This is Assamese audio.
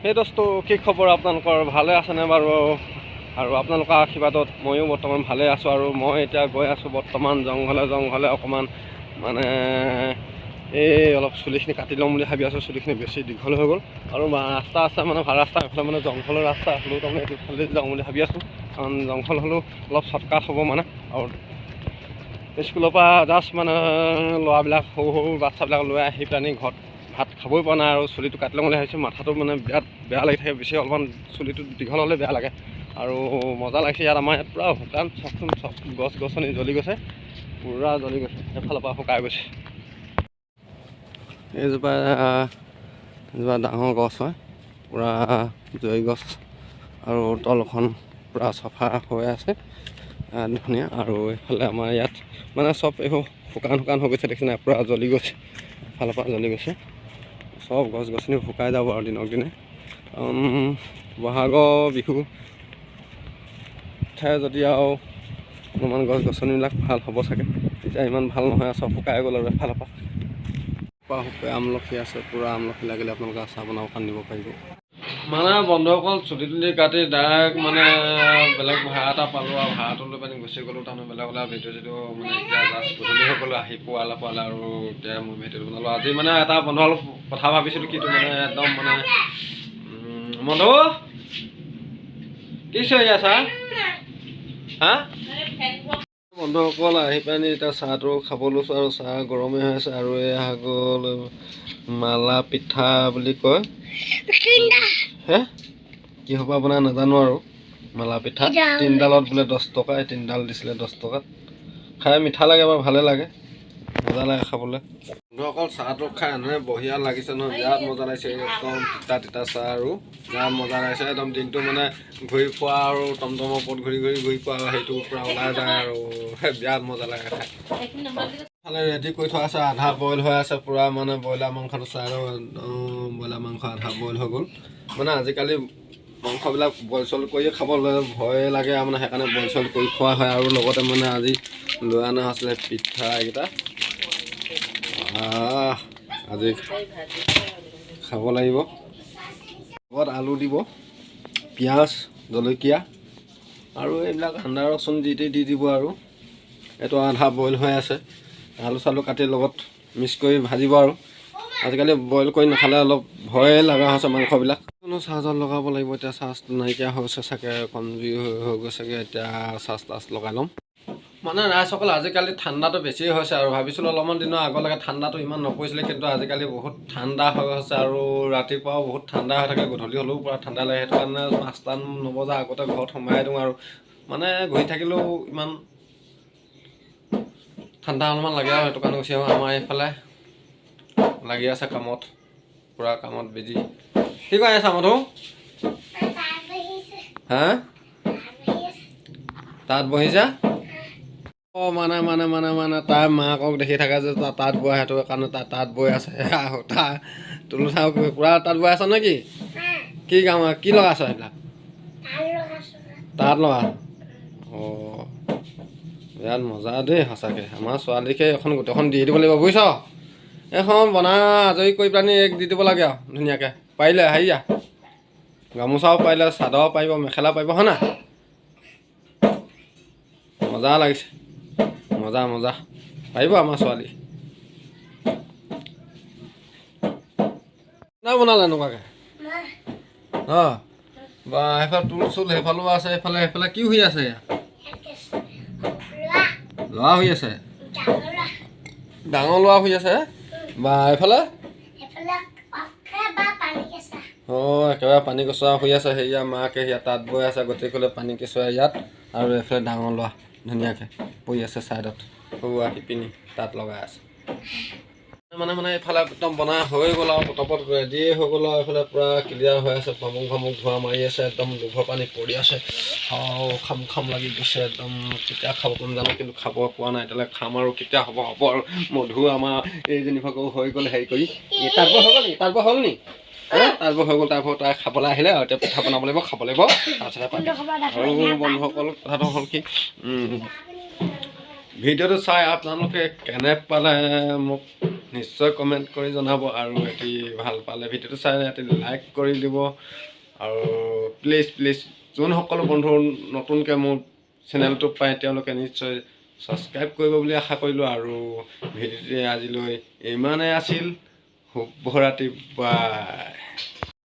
সেই দোস্ত, কি খবৰ আপোনালোকৰ? ভালে আছেনে বাৰু? আৰু আপোনালোকৰ আশীৰ্বাদত ময়ো বৰ্তমান ভালে আছোঁ। আৰু মই এতিয়া গৈ আছোঁ বৰ্তমান জংঘলে জংঘলে, অকণমান মানে এই অলপ চুলিখিনি কাটি ল'ম বুলি ভাবি আছোঁ। চুলিখিনি বেছি দীঘল হৈ গ'ল। আৰু ৰাস্তা আছে, মানে ভাল ৰাস্তা, এইফালে মানে জংঘলৰ ৰাস্তা হ'লেও তাৰমানে এইটো ফালে যাওঁ বুলি ভাবি আছোঁ, কাৰণ জংঘল হ'লেও অলপ শ্বৰ্টকাট হ'ব মানে। আৰু স্কুলৰ পৰা জাষ্ট মানে ল'ৰাবিলাক, সৰু সৰু বাচ্ছাবিলাক লৈ আহি পেলানি ঘৰত ভাত খাবই পৰা নাই। আৰু চুলিটো কাটি ল'ম বুলি ভাবিছোঁ। মাথাটো মানে বিৰাট বেয়া লাগি থাকে, বেছি অলপমান চুলিটো দীঘল হ'লে বেয়া লাগে। আৰু মজা লাগিছে ইয়াত, আমাৰ ইয়াত পূৰা শুকান। চাওকচোন, চব গছ গছনি জ্বলি গৈছে, পূৰা জ্বলি গৈছে, এফালৰ পৰা শুকাই গৈছে। এইজোপা এজোপা ডাঙৰ গছ হয়, পূৰা জৰি গছ, আৰু তলখন পূৰা চফা হৈ আছে, ধুনীয়া। আৰু এইফালে আমাৰ ইয়াত মানে চব এইবোৰ শুকান শুকান হৈ গৈছে, দেখিছে নাই? পূৰা জ্বলি গৈছে, এফালৰ পৰা জ্বলি গৈছে। চব গছ গছনি শুকাই যাব আৰু দিনক দিনে। বহাগৰ বিহু ঠাই যদি আৰু অলপমান গছ গছনিবিলাক ভাল হ'ব চাগে। এতিয়া ইমান ভাল নহয়, চব শুকাই গ'ল। আৰু এফালৰ পৰা শুকাই আমলখি আছে, পূৰা আমলখি লাগিলে আপোনালোকে আচাৰ বনাব কাৰণে নিব পাৰিব। মানে বন্ধুসকল, চুলি তুলি কাটি ডাইৰেক্ট মানে বেলেগ ভাড়া এটা পালোঁ আৰু ভাড়াটো লৈ পিনি গুচি গ'লোঁ। তাৰমানে বেলেগ ওলাই ভিডিঅ' চিডিঅ' মানে এতিয়া জাষ্ট গধূলি হৈ গ'লোঁ, আহি পোৱালে পোৱালে আৰু এতিয়া মই ভিডিঅ'টো বনালোঁ আজি। মানে এটা বন্ধুসকল কথা ভাবিছিলোঁ কিটো মানে একদম মানে বন্ধু, কি চিঞৰি আছা হা? বন্ধুসকল, আহি পানি এতিয়া চাহটো খাব লৈছোঁ আৰু চাহ গৰমে হৈ আছে। আৰু এয়া হৈ গ'ল মালা পিঠা বুলি কয় হে, কি হ'ব আপোনাৰ নাজানো। আৰু মালা পিঠা তিনিডালত বোলে 10 টকা। এই তিনিডাল দিছিলে 10 টকাত। খাই মিঠা লাগে বাৰু, ভালে লাগে, মজা লাগে খাবলৈ। বন্ধুসকল, চাহটো খাই এনে বঢ়িয়া লাগিছে নহয়, বিৰাট মজা লাগিছে। একদম তিতা তিতা চাহ আৰু বিৰাট মজা লাগিছে। একদম দিনটো মানে ঘূৰি ফুৰা আৰু টমটমৰ ওপৰত ঘূৰি ঘূৰি ঘূৰি ফুৰা, সেইটো পূৰা ওলাই যায় আৰু বিৰাট মজা লাগে খাই। ফালে ৰেডি কৰি থোৱা আছে, আধা বইল হৈ আছে পূৰা মানে ব্ৰইলাৰ মাংসটো চাই লওঁ। একদম ব্ৰইলাৰ মাংস আধা বইল হৈ গ'ল। মানে আজিকালি মাংসবিলাক বইল চইল কৰিয়ে খাবলৈ ভয় লাগে আৰু মানে সেইকাৰণে বইল চইল কৰি খোৱা হয়। আৰু লগতে মানে আজি লৈ অনা আছিলে পিঠা এইকেইটা, আজি খাব লাগিব। লগত আলু দিব, পিঁয়াজ, জলকীয়া আৰু এইবিলাক আদা ৰচুন দি দি দি দিব। আৰু এইটো আধা বইল হৈ আছে। আলু চালু কাটি লগত মিক্স কৰি ভাজিব। আৰু আজিকালি বইল কৰি নাখালে অলপ ভয়ে লগা হৈছে মাংসবিলাক। চাৰ্জত লগাব লাগিব এতিয়া, চাৰ্জটো নাইকিয়া হৈছে চাগে, কমজুৰি হৈ গৈছেগৈ। এতিয়া চাৰ্জ তাৰ্জ লগাই ল'ম। মানে ৰাইজসকল, আজিকালি ঠাণ্ডাটো বেছি হৈছে। আৰু ভাবিছিলোঁ অলপমান দিনৰ আগলৈকে ঠাণ্ডাটো ইমান নপৰিছিলে, কিন্তু আজিকালি বহুত ঠাণ্ডা হৈ গৈছে। আৰু ৰাতিপুৱাও বহুত ঠাণ্ডা হৈ থাকে, গধূলি হ'লেও পূৰা ঠাণ্ডা লাগে। সেইটো কাৰণে 5টা নবজা আগতে ঘৰত সোমাই দিওঁ। আৰু মানে ঘূৰি থাকিলেও ইমান ঠাণ্ডা অলপমান লাগে আৰু সেইটো কাৰণে গুচি আহোঁ। আমাৰ এইফালে লাগি আছে কামত, পূৰা কামত বিজি। কি কৰি আছা মধু? হা, তাত বহিছা? অঁ, মানে মানে মানে মানে তাই মাকক দেখি থাকে যে তাঁত বৈ, সেইটো কাৰণে তাত তাঁত বৈ আছে। তাৰ তুলসা পূৰা তাঁত বৈ আছ নেকি? কি কাম, কি লগাইছ সেইবিলাক? তাঁত লগা। অঁ, বিৰাট মজা দেই সঁচাকৈ। আমাৰ ছোৱালীকে এখন গোটেইখন দি দিব লাগিব, বুজিছ? এইখন বনাই আজৰি কৰি পেলানি এক দি দিব লাগে আৰু ধুনীয়াকৈ পাৰিলে। হেৰিয়া গামোচাও পাৰিলে, চাদৰ পাৰিব, মেখেলা পাৰিব, হয় নাই? মজা লাগিছে, মজা মজা। পাৰিব আমাৰ ছোৱালী। কোনে বনালে এনেকুৱাকৈ? অঁ, বা সেইফালে তুল চুল সেইফালেও আছে। সেইফালে সেইফালে কি হৈ আছে? ল'ৰা হৈ আছে, ডাঙৰ ল'ৰা হৈ আছে। বা এইফালে অঁ, একেবাৰে পানী কেঁচুৱা হৈ আছে। সেয়া মাকে সেয়া তাঁত বৈ আছে, গোটেইখনে পানী কেঁচুৱা ইয়াত। আৰু এইফালে ডাঙৰ ল'ৰা ধুনীয়াকৈ পৰি আছে ছাইডত, সৰু শিপিনী তাঁত লগাই আছে। মানে মানে এইফালে একদম বনাই হৈ গ'ল আৰু পটাপট ৰেডিয়ে হৈ গ'ল। আৰু এইফালে পূৰা ক্লিয়াৰ হৈ আছে, ভামুক ভামুক ধোঁৱা মাৰি আছে, একদম লোভৰ পানী পৰি আছে। খাম খাম লাগি গৈছে একদম। কেতিয়া খাব পাৰিম জানো, কিন্তু খাব পোৱা নাই এতিয়ালৈকে। খাম আৰু কেতিয়া হ'ব হ'ব। আৰু মধু আমাৰ এইজনী ভাগো হৈ গ'ল হেৰি কৰি। তাঁত হৈ গ'ল নেকি? তাঁত হ'ল নি? তাঁত হৈ গ'ল। তাৰপিছত তাই খাবলৈ আহিলে আৰু এতিয়া পিঠা বনাব লাগিব, খাব লাগিব, তাৰপিছতে পাতিম। আৰু বন্ধুসকল, কথাটো হ'ল কি, ভিডিঅ'টো চাই আপোনালোকে কেনে পালে মোক নিশ্চয় কমেণ্ট কৰি জনাব। আৰু এটি ভাল পালে ভিডিঅ'টো চাই এটি লাইক কৰি দিব। আৰু প্লিজ প্লিজ, যোনসকল বন্ধু নতুনকৈ মোৰ চেনেলটো পায়, তেওঁলোকে নিশ্চয় ছাবস্ক্ৰাইব কৰিব বুলি আশা কৰিলোঁ। আৰু ভিডিঅ'টো আজিলৈ ইমানেই আছিল। শুভৰাত্ৰি, বাই।